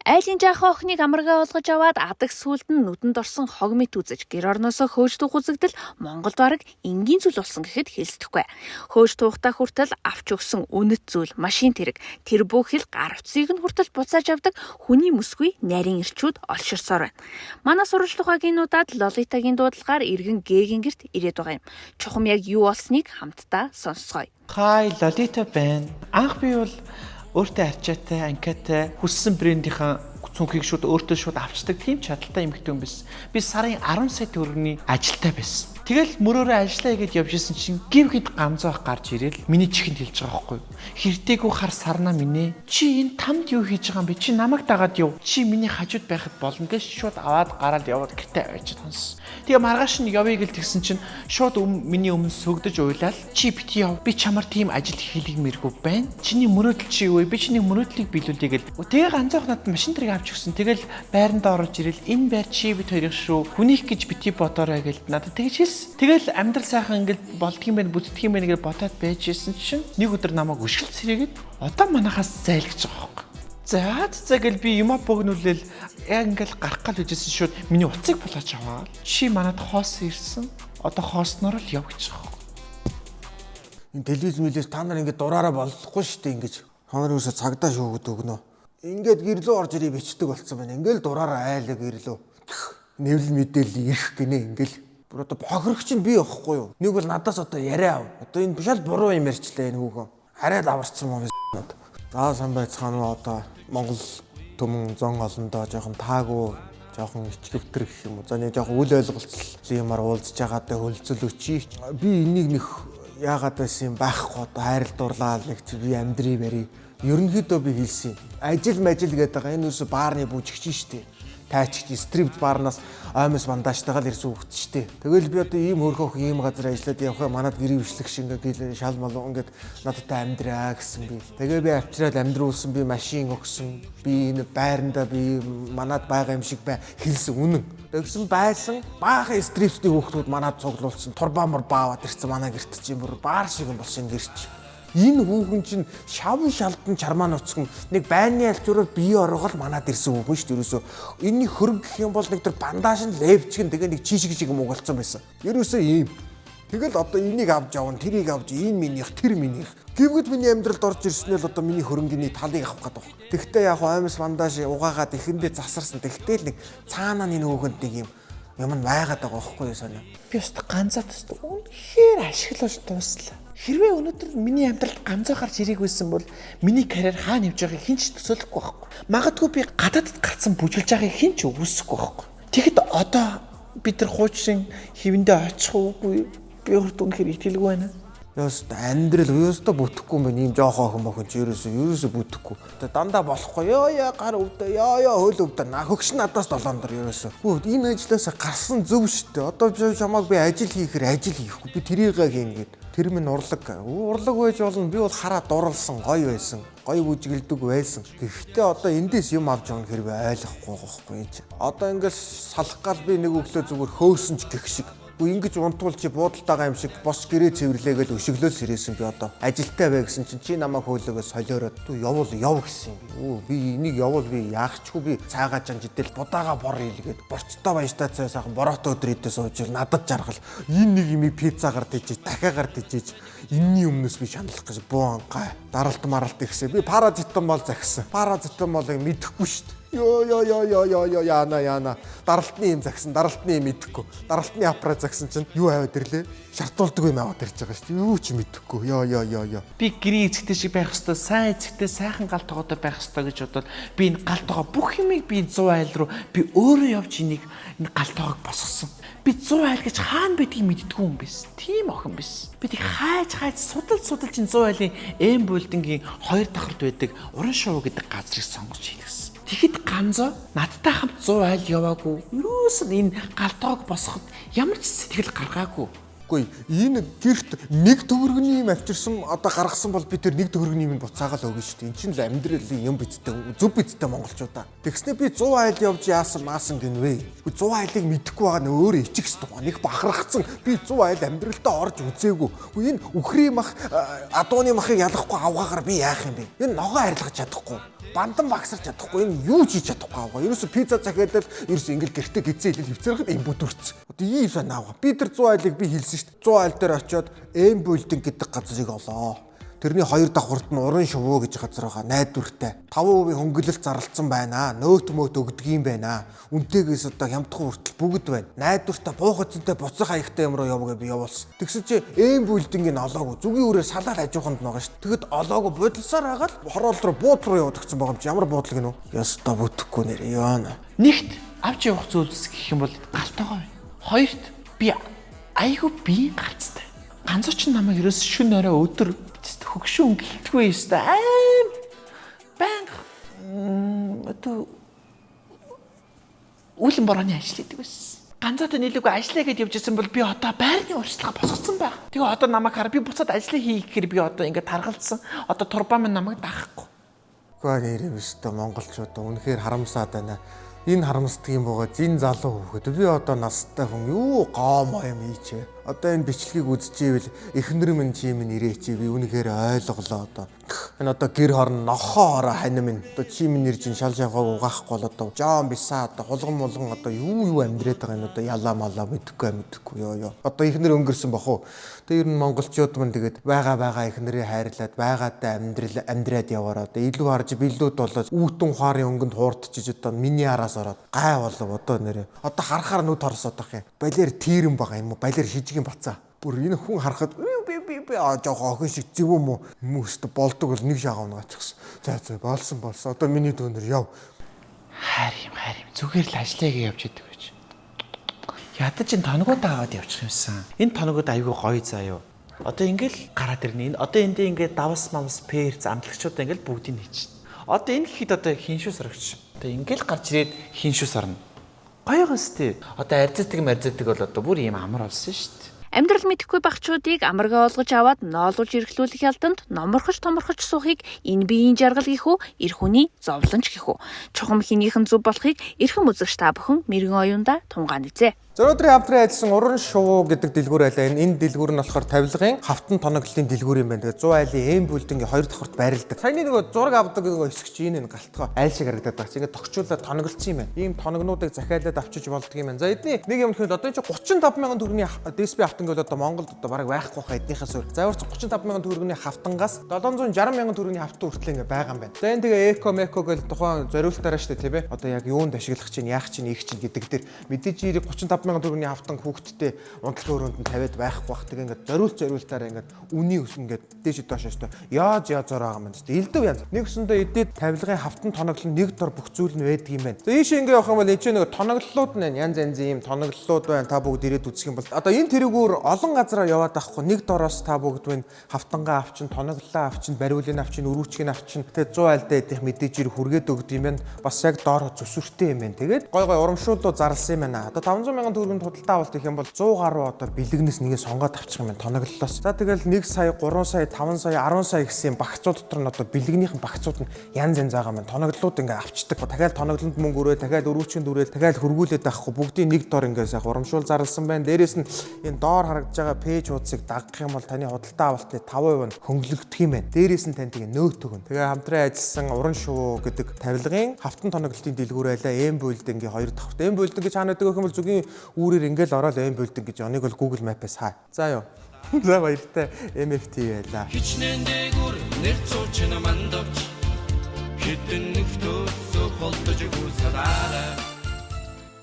Айлын жаахан охиныг амаргаа олгож аваад адаг сүулт нь нүдэнд орсон хог мэт үзэж гэр орноосоо хөөж дуух үзэгдэл Монголд бараг энгийн зүйл болсон гэхэд хэлсдэхгүй. Хөөж туухтаа хүртэл авч өгсөн үнэт зүйл, машин тэрэг, тэр бүх хэл гар утсыг нь хүртэл буцааж авдаг хүний мөсгүй нарийн эрчүүд олширсоор байна. Манай сурвалжлах багийн удаад Лолитагийн дуудлагаар иргэн Г-гийн гэрт ирээд байгаа юм. Чухам яг юу болсныг хамтдаа сонсцгоё. Хай, Лолита байна. Анх би бол өөртөө арчаатай, анкатай, хүссэн брендийнхаа цүнхийг шууд өөртөө шууд авчдаг тийм чадaltaй эмэгтэй хүн байсан. Би сарын 10 сая төгрөгийн ажилтай байсан. Тэгэл мөрөөрөө ажиллаа хийгээд явж исэн чинь гів хэд ганцоох гарч ирээл миний чихэнд хэлж байгаа байхгүй юу. Хэртэйгүү хар сарна минь ээ. Чи энэ тамд юу хийж байгаа юм бэ? Чи намайг дагаад яв. Чи миний хажууд байхад болно гэж шууд аваад гараад яваад гэртээ авчиж тонсон. Тэгээ маргааш нь явъя гэл тэгсэн чинь шууд миний өмнө сөгдөж уйлал чи бити яв. Би чамар тийм ажил хийлгэмээргүй байна. Чиний мөрөөдөл чи юу вэ? Би чиний мөрөөдлийг биелүүлье гэл. Тэгээ ганцоох надад машин тэрэг авч өгсөн. Тэгэл байранд орж ирэл энэ байр чи бит хоёрын шүү. Хүнийх гэж бити бодоорой гэл надад тэгж хэлсэн. Тэгэл амьдрал сайхан ингээл болдго юм байна, бүтдэх юм байна гэж бодоод байж исэн чинь нэг өдөр намайг өшгөл цэрээгээд одоо манахаас зайлгаж байгаа байхгүй. За за гэл би юмаа богнуулэл яг ингээл гарах гал үжсэн шууд миний утсыг булаач аваад чи манад хоос ирсэн. Одоо хоосноор л яв гэж байгаа. Энэ телевиз мэлээс та нар ингээд дураараа болохгүй шүү дээ ингэж. Та нар юусаа цагдаа шүүгд өгнө. Ингээд гэрлөө орж ирээ бичдэг болцсон байна. Ингээл дураараа айлаг гэрлөө. Нэвлэл мэдээлэл ирэх гинэ ингээл. Бүр одоо бохирогч нь би явахгүй юу? Нэг бол надаас одоо яриа ав. Одоо энэ шал буруу юм ярьчлаа энэ хүүхэн. Арай л аварцсан юм над. За сан байцгаана уу, одоо Монгол түмэн зон олондоо жоохон таагүй, жоохон ичгэвтер гэх юм уу. За нэг жоохон үл ойлголцол юмар уулзж байгаадаа хөлцөл өчий. Би энийг нэх яагаад байсан юм байхгүй, одоо хайрал дурлал нэг би амьдрий барь. Ерөнхийдөө би хэлсэн юм. Ажил мажил гэдэг байгаа энэ юусе баарны бүжигч шүү дээ. Тайчч стрип баарнаас омс бандаажтайгаа л ирсэн хүүхэд шүү дээ. Тэгэл би одоо ийм хөрхөх ийм газар ажиллаад явах манад гэрээ бичлэг шиг ингээд шал мал ингээд надтай амьдраа гэсэн би. Тэгээ би авчираад амьдруулсан, би машин өгсөн. Би энэ байранда би манад байгаа юм шиг бай хэлсэн үнэн. Тэгсэн байсан баахан стрипсний хүүхдүүд манад цуглуулсан. Турбаа мур бааваад ирсэн манай гэрт чинь бүр баар шиг юм болсон гэрч. Энэ хүүхэн чинь шавн шалдан чармаа нуцхан нэг байны альчуураар бие оргол манад ирсэн хүүхэн шүү дээ ерөөсөө. Энийний хөрөнгө гэх юм бол нэг төр бандаж нь левчгэн тэгээ нэг чишиг шиг юм угалцсан байсан. Ерөөсөө ийм. Тэгэл одоо энийг авч явна, тэрийг авч, энэ минийх, тэр минийх. Гэвгэд миний амьдралд орж ирснээр л одоо миний хөрөнгөний талыг авах гэдэг. Тэгтээ яг аймс бандаж угаагаад эхэндээ засарсан. Тэгтээ л нэг цаанаа энэ хүүхэнд нэг юм юм нь байгаад байгаа байхгүй юу сонио. Би өст ганцаад өст үнэхээр ашиглаж дууслаа. Хэрвээ өнөөдөр миний амьдралд ганцаа гарч ирээг байсан бол миний карьер хаана явж байгааг хэн ч төсөөлөхгүй байхгүй. Магадгүй би гадаадд гарцсан бүжиглж байгааг хэн ч үгүйсэхгүй байхгүй. Тэгэхэд одоо бид нар хуучин хэвэндээ очих уугүй би өөрт үнэхээр итгэлгүй байна. Ёстой амьдрал ёстой бүтэхгүй юм байна. Ийм жоохоо охин мохин чи ерөөсөө бүтэхгүй. Одоо дандаа болохгүй. Ёо яа гар өвдөө. Ёо ёо хөл өвдөө. На хөгш надаас долоон дор ерөөсөө. Хүү энэ ажлаасаа гарсан зөв штэ. Одоо чамааг би ажил хийхээр ажил хийхгүй. Би тэрийгээ хийнэ гэд. Тэр минь урлаг. Урлаг байж болно. Би бол хараа дурлсан, гоё байсан. Гоё бүжгэлдэг байсан. Гэхдээ одоо эндээс юм авч явах хэрвээ ойлгохгүй байгаа байхгүй юм чи. Одоо ингээл салах гал би нэг өглөө зүгээр хөөсөн ч гэх шиг. Үгүй ингэж унтвал чи буудалтайгаа юм шиг бос гэрээ цэвэрлээгээл өшөглөөл сэрээсэн би одоо. Ажилтай бай гэсэн чинь чи намайг хөөлөөгөө солиороод түү явуул яв гэсэн юм би. Өө би энийг явуул би яахчгүй би цаагаа чанж идэл будаага бор хийлгээд борцтой баяжтай цай сайхан бороотой өдөр идээ сууж ил надад жаргал. Энэ нэг юм пиццагаар тийжээ дахиагаар тийжээж энэний өмнөөс би шаналх гэж буу анхай. Даралт маралт ихсэ. Би паразитамол захисан. Паразитамолыг мэдэхгүй шүү дээ. Йоо ёо ёо ёо ёо ёо яана яана. Даралтны юм загсан, даралтны юм мэдэхгүй. Даралтны аппарат загсан чинь юу аваад ирлээ? Шартуулдаг юм аваад ирж байгаа шүү дээ. Юу ч мэдэхгүй. Ёо ёо ёо ёо. Би гэрийн эцэгтэй шиг байх ёстой, сайн эцэгтэй, сайхан гал тогоотой байх ёстой гэж бодоод би энэ гал тогоо бүх юмыг би 100 айл руу би өөрөө явж энийг энэ гал тогоог босгосон. Би 100 айл гэж хаана байдгийг мэддэггүй юм биш. Тийм охин биш. Би тэг хайж хайж судал судалж энэ 100 айлын эм булдингийн хоёр давхарт байдаг уран шоу гэдэг газрыг сонгож хийлгэсэн. Тэгэхэд ганзоо надтай хамт 100 айл яваагүй. Юусэн энэ гал тоог босгоход ямар ч сэтгэл гаргаагүй. Үгүй энэ гэрт нэг төгрөгний юм авчирсан одоо гаргасан бол би тэр нэг төгрөгний юм буцаагаал өгнө шүү дээ. Эн чинь л амьдралын юм бидтэй зөв бидтэй монголчуудаа. Тэгснэ би 100 айл явж яасан маасан гинвэ. Үгүй 100 айлыг мэдэхгүй байгаа нь өөрөө ичих хэвээр байгаа. Нэг бахархацсан би 100 айл амьдралдаа орж үзээгүй. Үгүй энэ үхрийн мах адууны махыг ялахгүй авгаагаар би яах юм бэ? Энэ ногоо арилгаж чадахгүй. Бандан багсарч чадахгүй, энэ юу ч хийж чадахгүй авгаа. Ерөөсө пицца захиалал ерөөсө ингээл гэртээ гизээ хэлэл хөвцөрөхөд юм бүдүрц. Одоо ийм санаа авгаа. Би тэр 100 айлыг би хэлсэн шүү дээ. 100 айл дээр очиод Эм булдинг гэдэг газрыг олоо. Тэрний хоёр давхарт нь уран шувуу гэж газар байгаа, найдвартай. 5% хөнгөлөлт зарлцсан байна. Нөөт мөөт өгдөг юм байна. Үнтэйгээс одоо хямдхан хүртэл бүгд байна. Найдвартай буух эзэнтэй буцах хаягтай юм руу яв гэж би явуулсан. Тэгсэн чи эм булдингийг олоогүй. Зүгийн үрээр салаад хажууханд байгаа шүү. Тэгэд олоогүй будилсаар хагаад хороол руу буудал руу явагдсан байгаа юм чи. Ямар буудал гинүү? Ястаа бүтэхгүй нэр ёо. Нэгт авч явах зүйлс гэх юм бол галтайгаа байна. Хоёрт би айгүй биеийн гарцтай. Ганцууч намайг ерөөс шүн орой өдөр хөгшин өнгөлтгүй өстой аим байнга одоо үлэн борооны ажил хийдэг байсан. Ганцаатай нийлээгүй ажиллая гэдээ явж исэн бол би одоо байрны урьдчилгаа босгоцсон байх. Тэгээ одоо намайг хар би буцаад ажиллаа хийх гэхээр би одоо ингээд таргалцсан. Одоо турбаа минь намайг даахгүй. Үгүй нэр юм өстө монголчууд үнэхээр харамсаад байна. Энэ харамсдаг юм боо зин залуу хүүхэд. Би одоо настай хүн юу гоомоо юм ийч. Одоо энэ бичлэгийг үзчихвэл эхнэр минь чи минь ирээч, би үнэхээр ойлголоо одоо. Энэ одоо гэр хорн нохоо хороо хань минь. Одоо чи минь нэр чинь шал шавхаг угаахгүй бол одоо жон бисаа одоо хулган мулган одоо юу юу амьдраад байгаа юм одоо ялаа малаа мэдэхгүй ёо ёо. Одоо эхнэр өнгөрсөн бох уу? Тэгээ ер нь монголчууд мань тэгээд байгаа эхнэрээ хайрлаад байгаадаа амьдрал амьдраад яваараа одоо илүү харж билүүд болоод үүтэн ухаарын өнгөнд хуурдчиж одоо миний араас ороод гай болов одоо нэрээ. Одоо харахаар нүд хорсоод ах юм. Балер тийрэн байгаа юм уу? Балер шижигэн бацаа. Бүр энэ хүн харахад би би би а жоох охин шиг зөв юм уу? Хүмүүст болдог бол нэг шагаа унаачихсан. За за болсон болсон. Одоо миний дүүнэр яв. Хайр юм хайр юм. Зүгээр л ажиллая гэж явж идэг гэж. Ядаж энэ тоногоо аваад явчих юмсан. Энэ тоногод айгүй гоё заа юу. Одоо ингээл гараад ирнэ. Энэ одоо эндээ ингээд давс мамс перц амтлагчууд ингээл бүгдийг хийчихнэ. Одоо энэ гэхэд одоо хиншүү сорогч. Одоо ингээл гарч ирээд хиншүү сорно. Гоё гоос тий. Одоо арзадаг марзадаг бол одоо бүр ийм амар болсон шүү дээ. Амьдрал мэдэхгүй багчуудыг амаргаа олгож аваад ноолуулж эрхлүүлэх ялданд номорхож томорхож суухыг энэ биеийн жаргал гэх үү, эр хүний зовлонч гэх үү. Чухам хинийхэн зөв болохыг эрхэм үзэгч та бүхэн мэрэгэн оюунда тунгаан үзээ. Өнөөдрийн хамтран ажилласан уран шувуу гэдэг дэлгүүр байлаа. Энэ дэлгүүр нь болохоор тавилгын хавтан тоноглолын дэлгүүр юм байна. Тэгээд 100 айлын эм бүлдингийн хоёр давхарт байрладаг. Саяны нөгөө зураг авдаг нөгөө хэсэг чи энэ галтгой айл шиг харагдаад байгаа чи. Ингээд тогтчуулаад тоноглолцсон юм байна. Ийм тоногнуудыг захиалаад авчиж болдго юм байна. За эдний нэг юм гэхэд одоо энэ чи 35 мянган төгрөгийн DSP хавтан гэвэл одоо Монголд одоо бараг байхгүй хаа эднийхээс өөр. За өөрч 35 мянган төгрөгийн хавтангаас 760 мянган төгрөгийн хавтан хүртэл ингээд байгаа юм байна. За энэ тэгээ эко меко гэл тухайн зориултаараа штэ тийм ээ. Одоо яг юунд ашиглах чинь, яах чинь, ийх чинь гэдэг дээр мэдээж 35 мянган төгрөгийн хавтан хүүхдтэй унтлагын өрөөнд нь тавиад байхгүй бах. Тэгээ ингээд зориултаараа ингээд үний өс ингээд дээш доош өстө яаз язаар байгаа юм байна. Элдв янз. Нэг өсөндөө эдээд тавилгын хавтан тоноглол нэг дор бүх зүйл нь байдаг юм байна. За ийшээ ингээд явах юм бол энэ ч нэг тоноглолууд нь янз янзын юм тоноглолууд байна. Та бүгд ирээд үзэх юм бол одоо энэ тэрэгүүр олон газараар яваад авахгүй нэг дороос та бүгд минь хавтангаа авчин, тоноглолоо авчин, бариулыг авчин, өрүүчгийг авчин. Тэгээ 100 айлдаа идэх мэдээж ир хүргээд өгд юм байна. Бас яг доор зүсвэртэй юм байна. Тэгээд гой гой урамшууллуу зарласан юм байна. Одоо 500 мянган төгрөгийн худалдаа авалт гэх юм бол 100 гаруй одоо бэлэгнээс нэгээ сонгоод авчих юм байна тоноглолоос. За тэгэл 1 сая, 3 сая, 5 сая, 10 сая гэсэн юм багцууд дотор нь одоо бэлэгнийхэн багцууд нь янз янз байгаа юм байна. Тоноглолууд ингээ авчдаг. Дахиад тоноглонд мөнгө өрөө, дахиад өрүүчинд өрөөл, дахиад хөргүүлээд авахгүй бүгдийн нэг дор ингээ сайх урамшуул зарласан байна. Дээрээс нь энэ доор харагдаж байгаа пэйж хуудсыг дагах юм бол таны худалдаа авалтны 5% нь хөнгөлөгдөх юм байна. Дээрээс нь тань тэгээ нөөт өгнө. Тэгээ хамтран ажилласан уран шувуу гэдэг тавилгын хавтан тоноглолтын дэлгүүр байлаа. Эм бүлдингийн хоёр давхарт. Эм бүлдинг гэж хаана байдаг гэх юм бол зүгийн үүрээр ингээл ороод эм бүлдинг гэж оныг бол Google Map-аас хаа. За юу. За баяртай MFT байлаа. Хичнээн дээгүүр нэр цуучин мандавч хитэн нөхтөөсөө холдож